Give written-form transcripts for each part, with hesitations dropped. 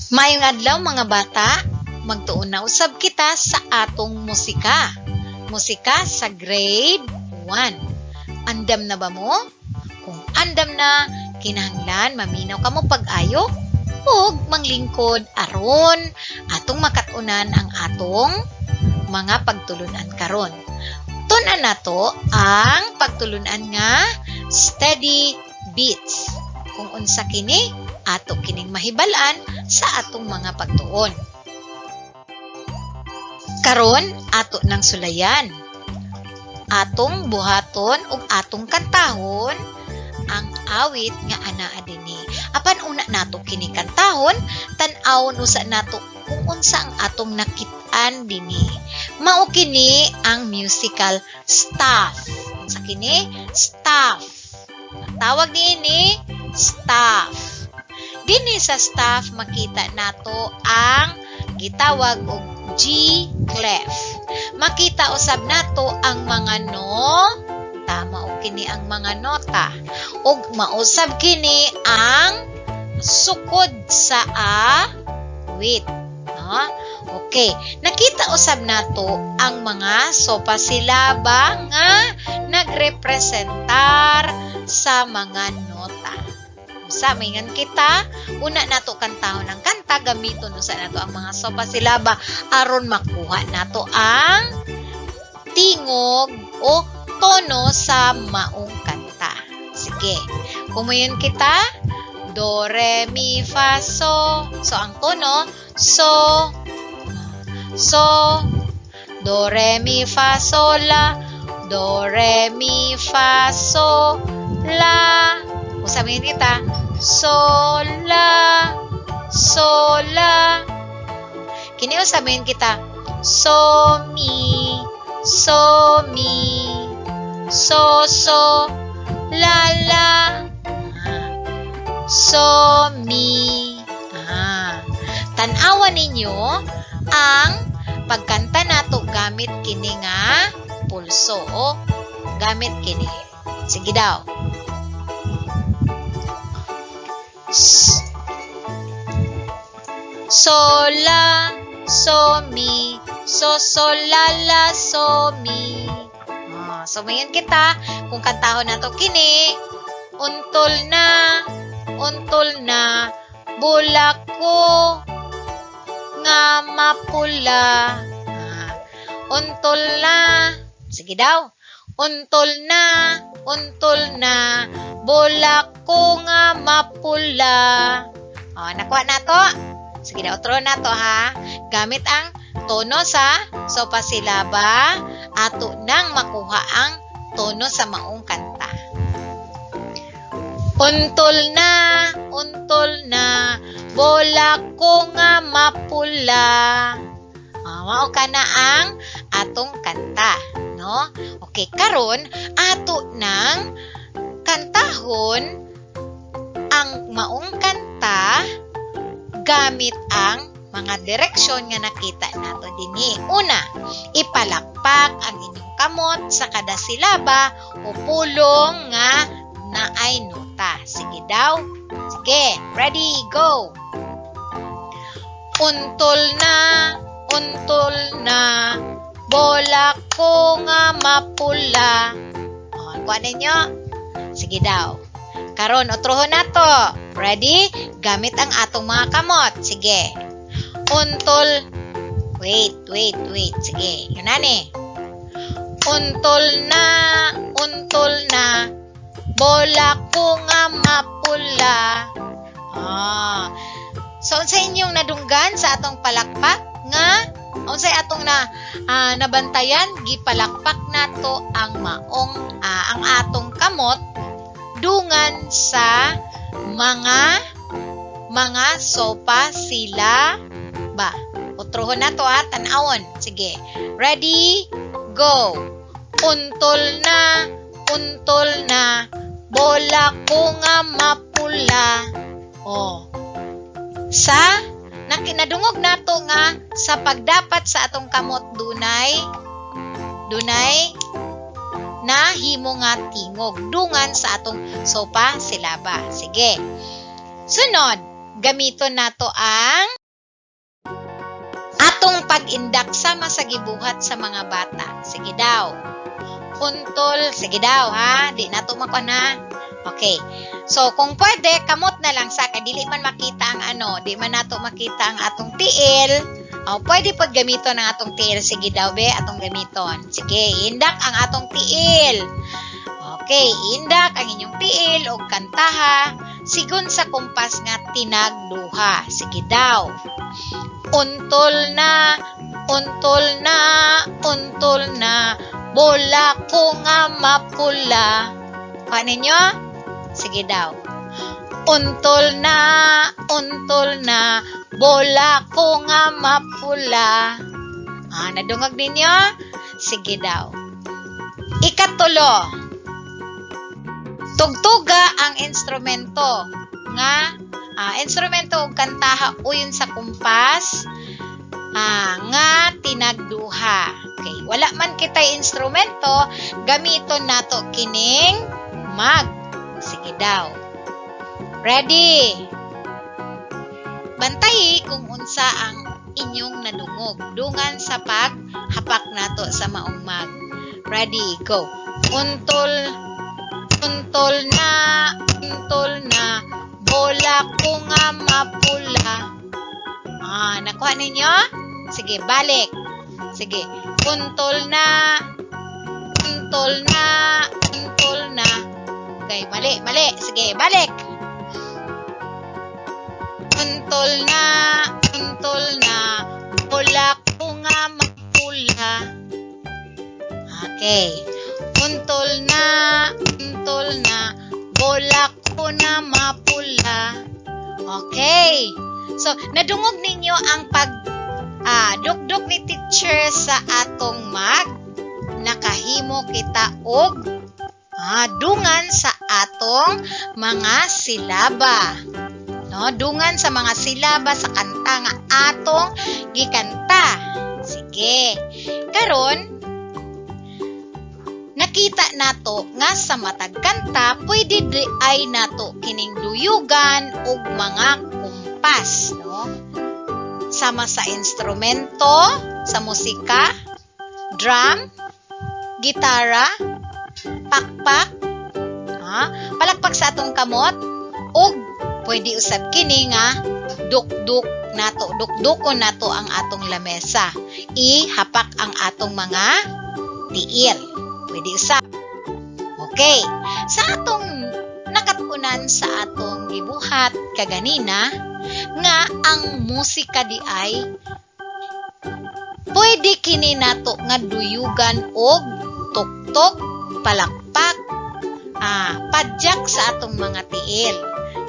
Maayong adlaw, mga bata, magtuon na usab kita sa atong musika. Musika sa grade 1. Andam na ba mo? Kung andam na, kinahanglan maminaw kamo pag-ayo ug manglingkod aron atong makat-unan ang atong mga pagtulunan karon. Tun-an nato ang pagtulunan nga steady beats. Kung unsa kini, ato kining mahibal-an sa atong mga pagtuon. Karon ato nang sulayan. Atong buhaton ug atong kantahon ang awit nga anaa dinhi. Apan una nato kini kantahon, tan-awon usa nato kung unsa ang atong nakit-an dinhi. Mao kini ang musical staff. Unsa kini? Staff. Ang tawag niini, staff. Dinhi sa staff makita nato ang gitawag og G clef. Makita usab nato ang mga no, tama o kini ang mga nota. Ug mausab kini ang sukod sa awit. No? Okay, nakita usab nato ang mga sopa silaba nga nagrepresentar sa mga nota. Usa maingan kita, una nato kantahon ang kanta, gamiton usa nato ang mga sopa silaba aron makuha nato ang tingog o tono sa maong kanta. Sige, kumayon kita, do, re, mi, fa, so. So, ang tono, so, so, do, re, mi, fa, so, la, do, re, mi, fa, so, la. Usabihin kita, so, la, so, la. Kini usabihin kita, so, mi, so, mi, so, so, la, la. Ah. So, mi. Ah. Tan-awa ninyo ang pagkanta nato gamit kini nga pulso o gamit kini. Sige daw. So, la, so, mi, so, so, la, la, so, mi. Ah, so, mayon kita, kung kantahon nato kini, untol na, bulak ko, nga mapula. Ah, untol na, sige daw, untol na, bulak ko nga mapula. Oh, nakuha na to. Sige daw, otro na to ha. Gamit ang tono sa sopa silaba, ato nang makuha ang tono sa maong kanta. Untol na, bola ko nga mapula. Ah, mao ka na ang atong kanta, no? Okay, karon ato nang kantahon ang maong kanta gamit ang mga direksyon nga nakita nato dinhi. Una, ipalakpak ang inyong kamot sa kada silaba o pulong nga naay nota. Sige daw. Sige, ready, go. Untol na, bola ko nga mapula. O, kuha ninyo? Sige daw. Karon, otrohon nato. Ready? Gamit ang atong mga kamot. Sige. Untol. Wait, wait, wait. Sige. Yun na ni. Untol na, untol na. Bola ko nga mapula. Ah. So, unsa inyong nadunggan sa atong palakpak nga unsay atong na nabantayan, gipalakpak nato ang maong ang atong kamot dungan sa mga sopa sila ba. Otrohon nato ha, tan-awon. Sige. Ready? Go. Untol na, bola ko nga mapula. Oh. Sa nakinadungog nato nga sa pagdapat sa atong kamot dunay dunay na himo nga tingog dungan sa atong sopa silaba. Sige. Sunod, gamiton nato ang Pag-indak sama sa gibuhat sa mga bata. Sige daw. Untol, sige daw ha, di na to makuha na. Okay. So kung pwede, kamot na lang sa kay dili man makita ang ano, di man nato makita ang atong tiil. Oh, pwede pod gamiton ang atong tiil. Sige daw be, atong gamiton. Sige, indak ang atong tiil. Okay, indak ang inyong tiil og kantaha sigon sa kumpas nga tinagduha. Sige daw. Untol na, untol na, untol na, bola ko nga mapula. Kuha ninyo? Sige daw. Untol na, bola ko nga mapula. Ah, nadungog ninyo? Sige daw. Ikatulo, tugtuga ang instrumento nga instrumento ug kantaha uyon sa kumpas nga tinagduha. Okay, wala man kitay instrumento, gamiton nato kining mug. Sige daw. Ready? Bantayi kung unsa ang inyong nadungog dungan sa paghapak nato sa maong mug. Ready, go. Untol, untol na, bola ko nga mapula. Ah, nakuha ninyo? Sige, balik. Sige. Untol na, untol na, untol na. Okay, mali, mali. Sige, balik. Untol na, bola ko nga mapula. Okay. Untol na, bola ko na mapula. Okay. So, nadungog ninyo ang pag dukduk ni teacher sa atong mug. Nakahimo kita og dungan sa atong mga silaba. No, dungan sa mga silaba sa kanta nga atong gikanta. Sige. Karon, nakita nato nga sa matag kanta pwede di ay nato kining duyugan og mga kumpas, no? Sama sa instrumento, sa musika, drum, gitara, pakpak, ha? Palakpak sa atong kamot, ug pwede usab kini nga dukduk nato, dukdukon nato ang atong lamesa. Ihapak ang atong mga tiil. Pwede usab. Okay. Sa atong nakatunan sa atong gibuhat kaganina nga ang musika di ay pwede kini nato nga duyugan og tuktok, palakpak, padyak sa atong mga tiil.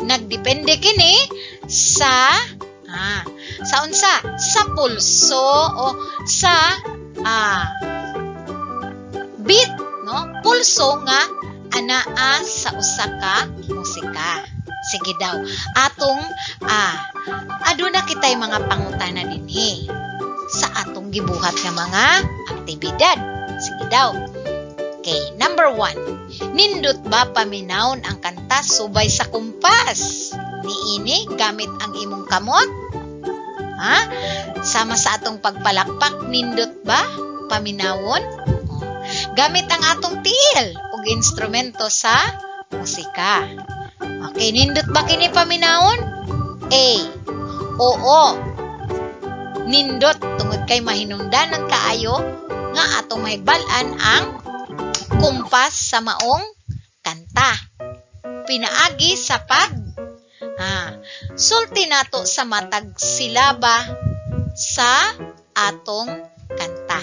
Nagdepende kini sa sa unsa? Sa pulso o sa beat, no? Pulso nga anaa sa usa ka musika. Sige daw. Atong aduna kitay mga pangutana dinhi sa atong gibuhat nga mga aktibidad. Sige daw. Okay, number 1. Nindot ba paminawon ang kanta subay sa kumpas? Niini gamit ang imong kamot? Ha? Sama sa atong pagpalakpak, nindot ba paminawon? Oh. Gamit ang atong tiil ug instrumento sa musika. Okay, nindot ba kini paminawon? A. Oo. Nindot tungod kay mahinungdanon kaayo nga atong mahibal-an ang kumpas sa maong kanta. Pinaagi sa pag sulti nato sa matag silaba sa atong kanta.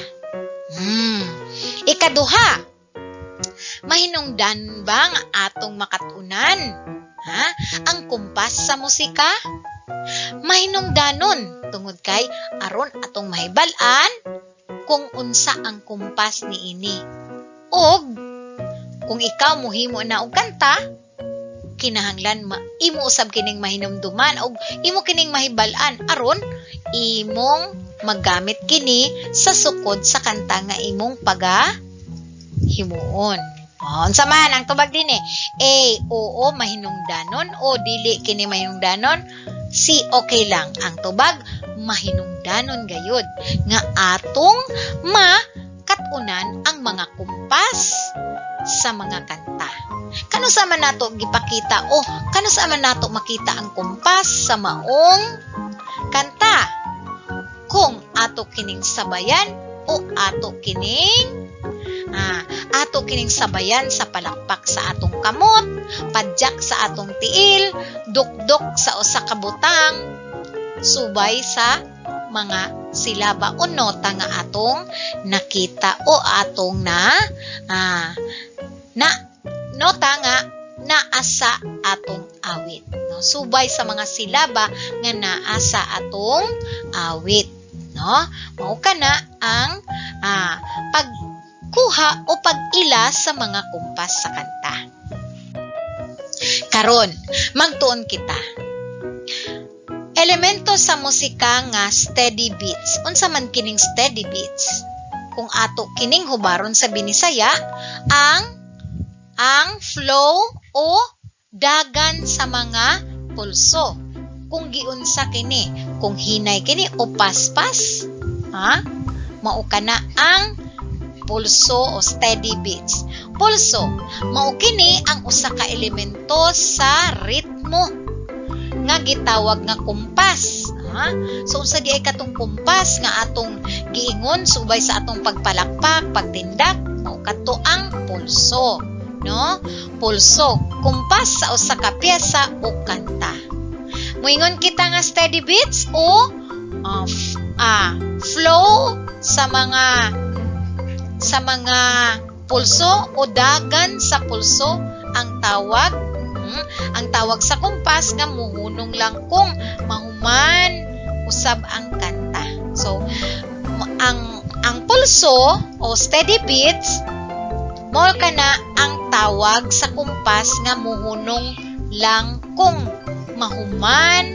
Ikaduha, mahinungdan ba nga atong makatunan, ha, ang kumpas sa musika? Mahinungdanon tungod kay aron atong mahibal-an kung unsa ang kumpas niini. Og kung ikaw mohimo na og kanta, kinahanglan imo usab kining mahinumduman og imo kining mahibal-an aron imong maggamit kini sa sukod sa kanta nga imong paga himuon. Oh, unsa man ang tubag dinhi? A, oo, mahinungdanon, o dili kini mahinungdanon. C, okay lang. Ang tubag, mahinungdanon. Hinungdanon gayud nga atong makatunan ang mga kumpas sa mga kanta. Kanus-a man nato gipakita o kanus-a man nato makita ang kumpas sa maong kanta? Kung ato kining sabayan o ato kining sabayan sa palakpak sa atong kamot, padyak sa atong tiil, dukdok sa usa ka butang, subay sa mga silaba o nota nga atong nakita o atong na nota nga naa sa atong awit, no? Subay sa mga silaba nga naa sa atong awit, no? Mao kana ang pagkuha o pag-ila sa mga kumpas sa kanta. Karon, magtuon kita. Elemento sa musika nga steady beats. Unsa man kining steady beats? Kung ato kining hubaron sa Binisaya, ang flow o dagan sa mga pulso. Kung giunsa kini, kung hinay kini o paspas, ha? Mao kana ang pulso o steady beats. Pulso, mao kini ang usa ka elemento sa ritmo nga gitawag nga kumpas. Ha? So unsa diay katong kumpas nga atong giingon subay sa atong pagpalakpak, pagtindak, mao kadto ang pulso, no? Pulso, kumpas sa usa ka pyesa o kanta. Moingon kita nga steady beats o flow sa mga pulso o dagan sa pulso ang tawag sa kumpas nga muhunong lang kung mahuman usab ang kanta. So ang pulso o steady beats, mao kana ang tawag sa kumpas nga muhunong lang kung mahuman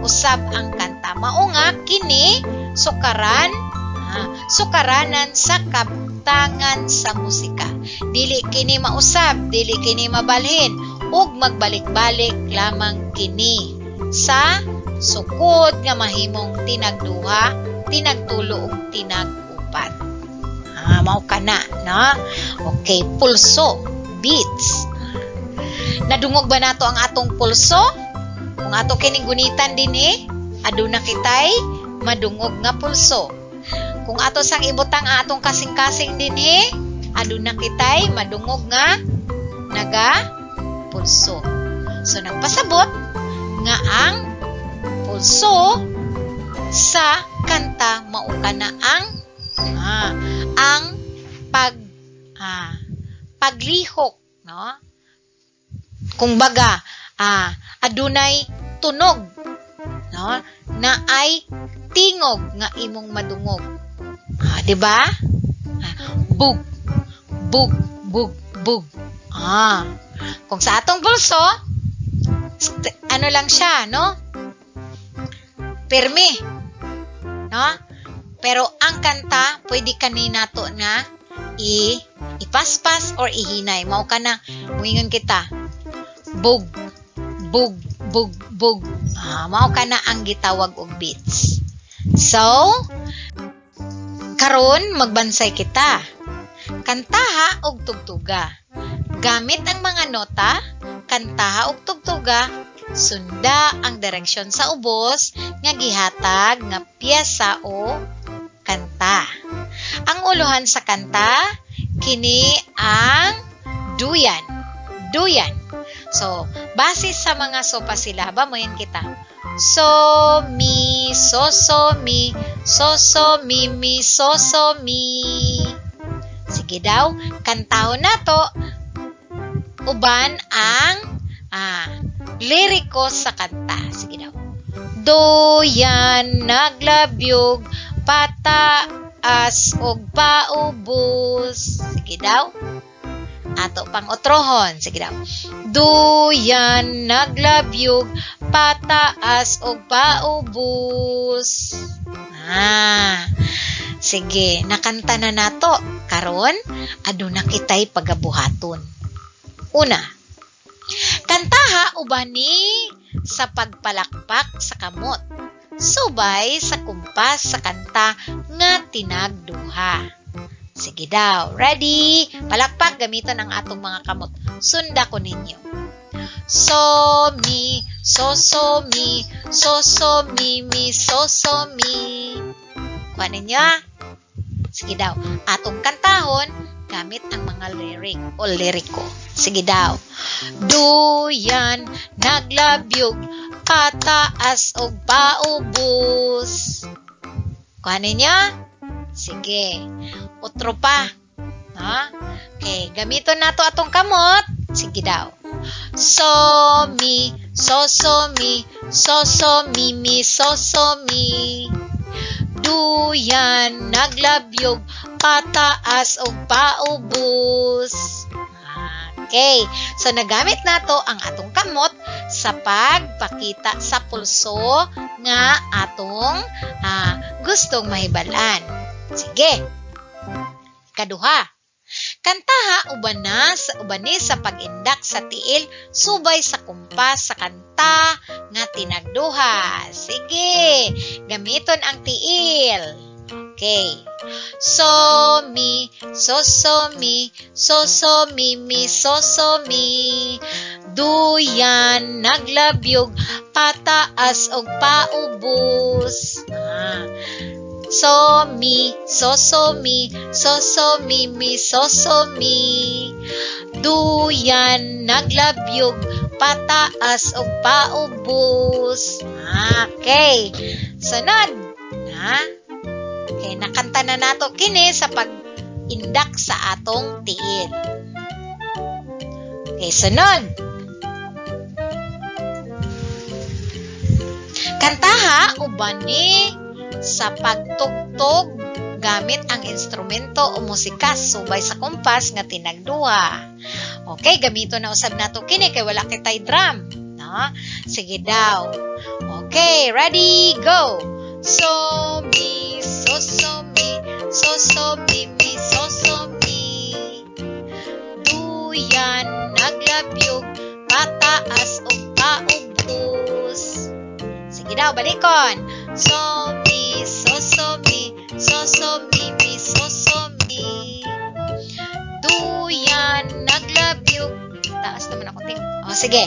usab ang kanta. Mao nga kini sukaranan sa kabtangan sa musika. Dili kini mausab, dili kini mabalhin ug magbalik-balik lamang kini sa sukod nga mahimong tinag-duha, tinag-tulo ug tinag-upat. Mao kana, no? Okay, pulso, beats. Nadungog ba nato ang atong pulso? Kung ato kining gunitan dinhi, aduna kitay madungog nga pulso. Kung ato sang ibutang ang atong kasing-kasing dinhi, aduna kitay madungog nga naga pulso. So nagpasabot nga ang pulso sa kanta, mao kana ang paglihok, no? Kung baga, adunay tunog, no, na ay tingog nga imong madungog, di ba? Bug bug bug bug. Kung sa atong pulso, ano lang siya, no, pirmi, no? Pero ang kanta, pwede kanina to na ipaspas or ihinay. Mao kana muingon kita, bug bug bug bug. Mao kana ang gitawag og beats. So karon, magbansay kita. Kantaha og tugtuga gamit ang mga nota. Kantaha og tugtuga, sunda ang direksyon sa ubos nga gihatag nga piyesa o kanta. Ang uluhan sa kanta, kini ang "Duyan". Duyan. So, base sa mga sopa silaba, moingon kita. So, mi, so, so, mi, so, so, mi, mi, so, so, mi. Sige daw, kantahon nato uban ang liriko sa kanta. Sige daw. Duyan naglabyog pataas og paubos. Sige daw. Ato pang otrohon. Sige daw. Duyan naglabyog pataas og paubos. Sige, nakanta na nato. Karon, aduna kitay pagabuhaton. Una, kantaha ubani sa pagpalakpak sa kamot. subay sa kumpas sa kanta nga tinagduha. Sige daw, ready? Palakpak, gamiton ang atong mga kamot. Sunda ko ninyo. So, mi, so, so, mi, so, so, mi, mi, so, so, mi. Kuha ninyo, ah? Sige daw, atong kantahon gamit ang mga lyric o liriko. Sige daw. Duyan, naglabyog, pataas og paubos. Kuha ninyo? Sige. Otro pa. No? Okay, gamiton nato atong kamot. Sige daw. So, mi, so, so, mi, so, so, mi, mi, so, so, mi. Duyan, naglabyog, pataas og paubos. Okay. So, nagamit nato ang atong kamot sa pagpakita sa pulso nga atong gustong mahibalan. Sige. Kaduha. Kantaha uban na sa ubani sa pag-indak sa tiil subay sa kumpas sa kanta nga tinagduha. Sige, gamiton ang tiil. Okay. So mi, so so mi, so so mi mi so so mi. Duyan naglabyog pataas og paubos. So mi, so so mi, so so mi mi so so mi. Duyan naglabyog pataas og paubos. Okay. Sunod na. Okay, nakanta na nato kini sa pag-indak sa atong tiil. Okay, sunod. Kantaha ubani sa pagtugtog gamit ang instrumento o musika subay sa kumpas nga tinagduha. Okay, gamito na usab nato kini kay wala kitay drum, no? Sige daw. Okay, ready, go. So mi, so so mi, so so mi mi so so mi. Duyan naglabyog pataas og paubos. Sige daw, balikon. So mi, so so mi, so so mi mi so so mi. Duyan naglabyog. Taas naman ako ting. O sige.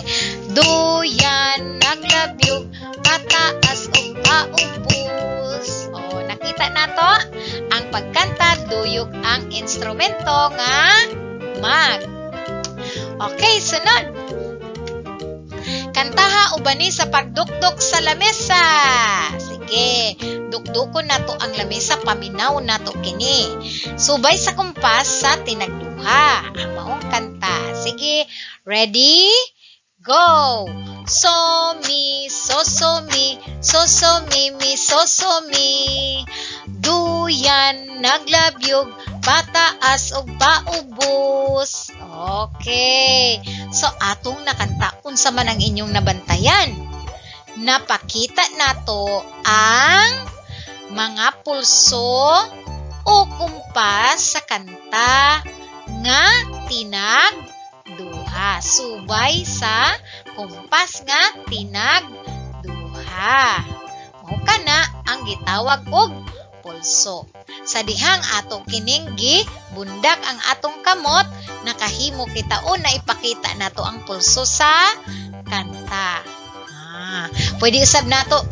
Duyan naglabyog pataas og paubos. O, nakita nato ang pagkanta duyog ang instrumento nga mag. Okay, sunod. Kantaha ubani sa pagdukdok sa lamesa. Sige, dukdukon nato ang lamesa, paminaw nato kini. Subay sa kumpas sa tinagduha. Ang maong kanta. Sige, ready? Go! So mi, so so mi, so so mi mi so so mi. Duyan naglabyog pataas og paubos. Okay. So atong nakanta, unsa man ang inyong nabantayan? Napakita nato ang mga pulso o kumpas sa kanta nga tinagduha. Subay sa kumpas nga tinagduha. Mao kana ang gitawag og pulso. Sa dihang ato kining gibundak ang atong kamot, nakahimo kita o naipakita nato ang pulso sa kanta. Pwede usab nato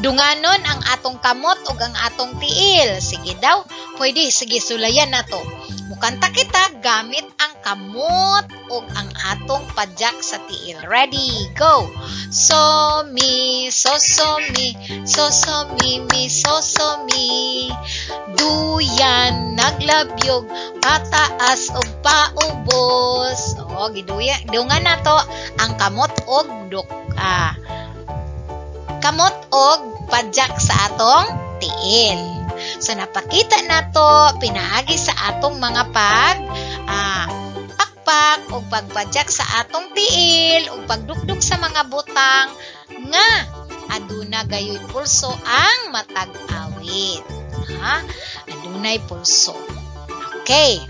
dunganon ang atong kamot ug ang atong tiil. Sige daw, pwede, sige, sulayan nato. Mukanta kita gamit ang kamot ug ang atong padyak sa tiil. Ready, go! So mi, so so mi, so so mi mi so so mi. Duyan naglabyog pataas og paubos. O, giduya, dungan nato ang kamot og duk kamot og padyak sa atong tiil. So napakita nato pinaagi sa atong mga pag pakpak og pagpadyak sa atong tiil ug pagdukduk sa mga butang nga aduna gayoy pulso ang matag awit. Ha? Adunay pulso. Okay.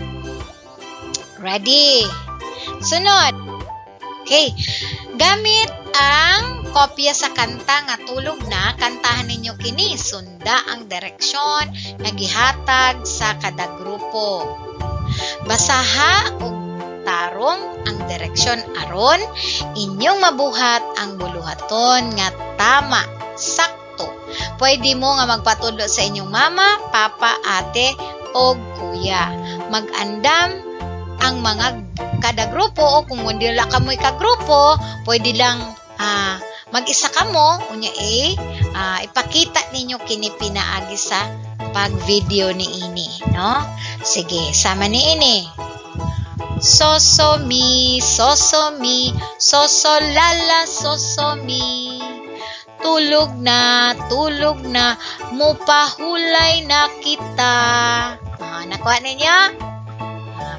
Ready? Sunod. Okay. Gamit ang Kopya sa kanta nga "Tulog Na", kantahan ninyo kini. Sunda ang direksyon nga gihatag sa kada grupo. Basaha og tarong ang direksyon aron inyong mabuhat ang buluhaton nga tama, sakto. Pwede mo nga magpatudlo sa inyong mama, papa, ate, o kuya. Mag-andam ang mga kada grupo o kung wala kamoy kagrupo, pwede lang mag-isa kamo, unya eh, ipakita ninyo kini pinaagi sa pag-video ni ini, no? Sige, sama ni ini. So so mi, so so mi, so so la la so so mi. Tulog na, mupahulay na kita. Nakuha ninyo?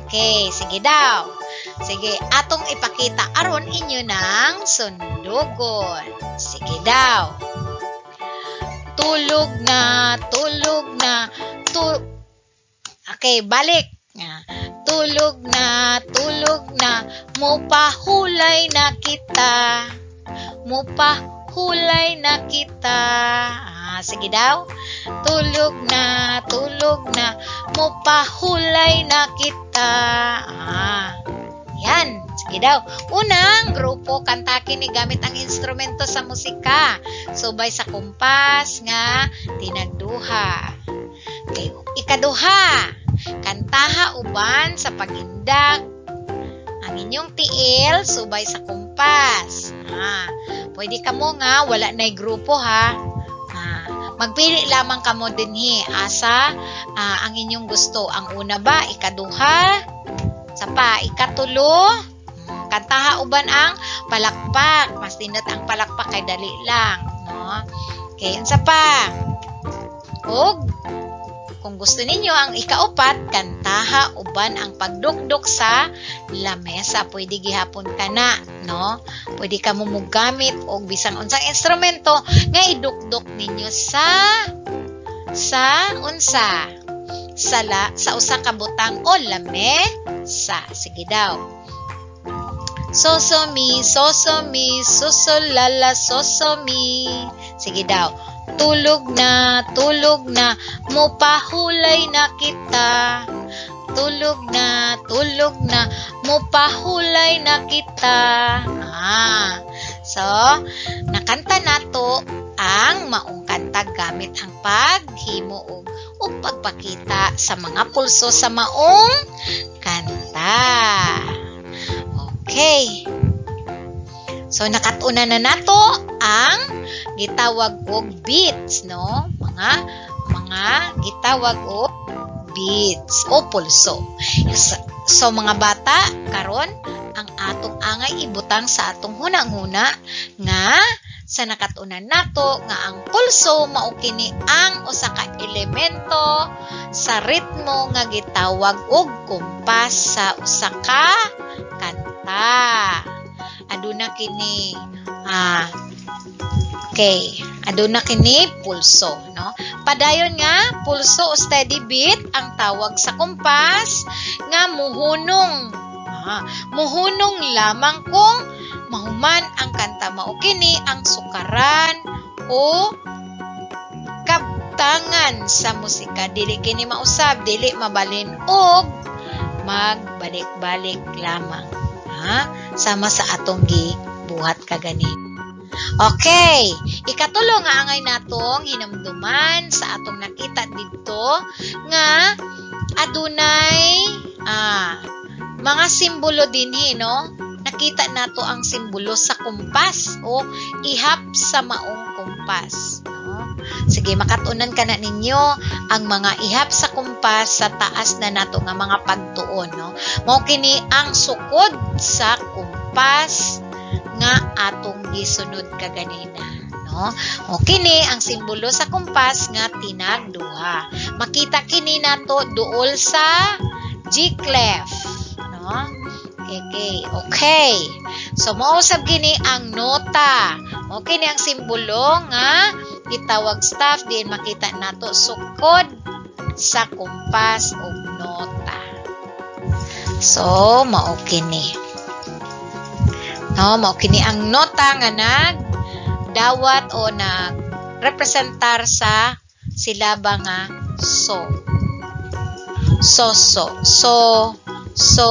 Okay, sige daw. Sige, atong ipakita aron inyo nang sundugon. Sige daw. Tulog na, Okay, balik. Tulog na, mupahulay na kita. Mupahulay na kita. Sige daw. Tulog na, mupahulay na kita. Yan. Sige daw. Unang grupo, kanta kini gamit ang instrumento sa musika. Subay sa kumpas nga tinagduha. Okay. Ikaduha, kantaha uban sa pagindak ang inyong tiil subay sa kumpas. Pwede kamo nga wala na'y grupo ha. Magpili lamang kamo dinhi asa ang inyong gusto. Ang una ba, ikaduha, sa pa ikatulo, kantaha uban ang palakpak. Mas nindot ang palakpak kay dali lang, no? Okay, unsa pa? Og kung gusto ninyo ang ikaupat, kantaha uban ang pagdukdok sa lamesa. Pwede gihapon ka na, no? Pwede ka mo mogamit og bisan unsang instrumento nga idukdok ninyo sa unsa? Sa usa ka butang o lamesa. Sige daw. So so mi, so so mi, so so la la so so mi. Sige daw. Tulog na, mupahulay na kita. Tulog na, mupahulay na kita. So, nakanta nato ang maong kanta gamit ang paghimo og pagpakita sa mga pulso sa maong kanta. Okay. So nakat-unan na nato ang gitawag og beats, no? Mga gitawag og beats o pulso. So mga bata, karon ang atong angay ibutang sa atong hunang-huna nga sa nakat-unan nato nga ang pulso mao kini ang usa ka elemento sa ritmo nga gitawag og kumpas sa usa ka kanta. Aduna kini okay, aduna kini pulso, no? Padayon nga pulso o steady beat ang tawag sa kumpas nga muhunong lamang kung mahuman ang kanta. Mao kini ang sukaran o kabtangan sa musika. Dili kini mausab, dili mabalin og magbalik-balik lamang. Ha? Sama sa atong gibuhat kagani. Okay, ikatulo nga angay natong hinumduman sa atong nakita didto nga adunay mga simbolo dinhi, no? Nakita nato ang simbolo sa kumpas o ihap sa maong kumpas, no? Sige, makatunan ka na ninyo ang mga ihap sa kumpas sa taas na nato nga mga pagtuon, no? Mao kini ang sukod sa kumpas nga atong gisunod kaganina, no? O kini ang simbolo sa kumpas nga tinagduha. Makita kini nato duol sa G clef, no? Okay. So mao sab kini ang nota. Mao kini ang simbolo nga gitawag staff diin makita nato sukod sa kumpas ug nota. So mao kini. No, mao kini ang nota nga nag Nagdawat o nagrepresentar sa silaba nga so. So, so, so, so,